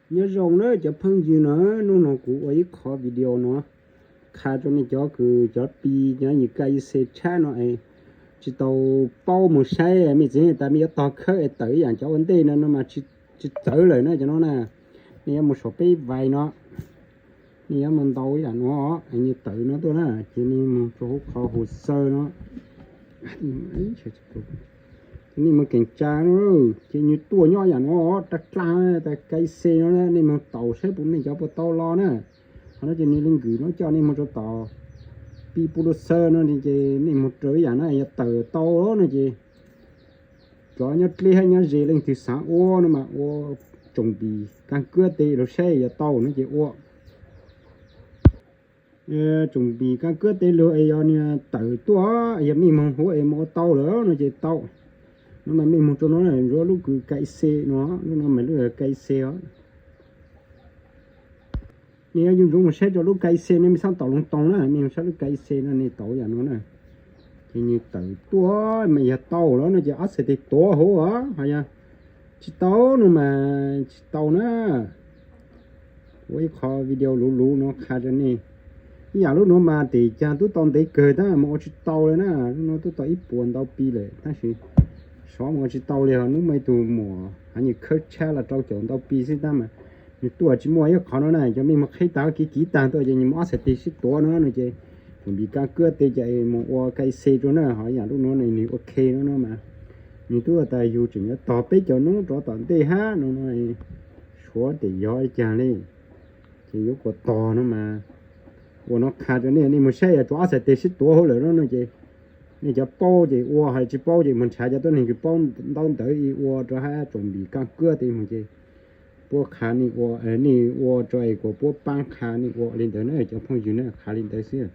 Nyob zoo na cov phooj ywg no, hnub no kuv ua ib qho video no qha rau nej cov kws cov Pi nyob yim K I C tshab no es tsis tau paub mus saib, mej txiv tas mej yuav tog khawb es tawm ib yam cov ua ntej no no mas tsis txawv lawm na cov no na. Nej yuav mus saum peb vais no, nej yuav mus ntaus ib yam no, nej tawm no tuaj na, ces nej mus rau hauv qhov hu xaw no, ces nej mus keem tsa no, ces nws tuaj nyob yam no, rab dlaj tas K I C no, nej mus taus saib puas nej cov puas tau los na. Qhov no ces nws li nkws no coj nej mus rau tom Pi Pus Lus Xaw no ces nej mus rau ib yam no yog tawm tau no ces cov nyob dleb hab nyob ze leej twg xav ua no mas ua tsoom Pi Kaaj Kuab tes los saib yog tau no ces ua tsoom Pi Kaaj Kuab tes lug es yog nws tawm tuaj, yog mej moog huv es mus ua tau lawm no ces tau. No mas mej moog rau no, lub kws K I C no, lub no mas lub K I C os. Nej yuav yuav ntsoov mus saib rau lub K I C no, mej xav tau loo toos na, mej mus saib lub K I C no nej tau yam no na. Ces nws tawm tuaj mas yog tau lawm no ces ob txhais tes tuav huv os, ho yog tsis tau no mas tsis tau na. Ua ib qho video luv luv no qha rau nej. Ib yam lub nuav mas tim caag tub tau ntev kawg tab mas ua tsis tau li na, lub nuav tub tau ib puas ntau Pi lawm tab sis xyov mus ua tsis tau li, ho hnub muaj ib tug muam hab nws khawb tshab los rau caum ntau Pi xwb tab mas nws tuaj tsis muaj ib qho no na, cov mej mus qheb tag kiv kiv tag tuaj ces nws muaj ob txhais tes sib tuav no no ces tsoom Pi Kaaj Kuab tes ces mus ua K I C rau na, ho ib yam lub nuav nws ok no no mas nws tub tas yug tseem yuav tog peb caug nub rov tom ntej hab no no, suav tes yog ib caag li. Ces yuav kuas tog no mas ua no qha rau nej, nej mus saib yog tsuas ob txhais tes sib tuav huv lawm no no ces nej cov paub ces ua, ho tsis paub ces mus nrhav cov tuab neeg kws paub ntaub ntawv ib ua rau hab tsoom Pi Kaaj Kuab tes mus ces puab qha nej ua, nej ua rau es kuas puab paab qha nej ua li ntawd na cov phooj ywg na, qha li ntawd xwb.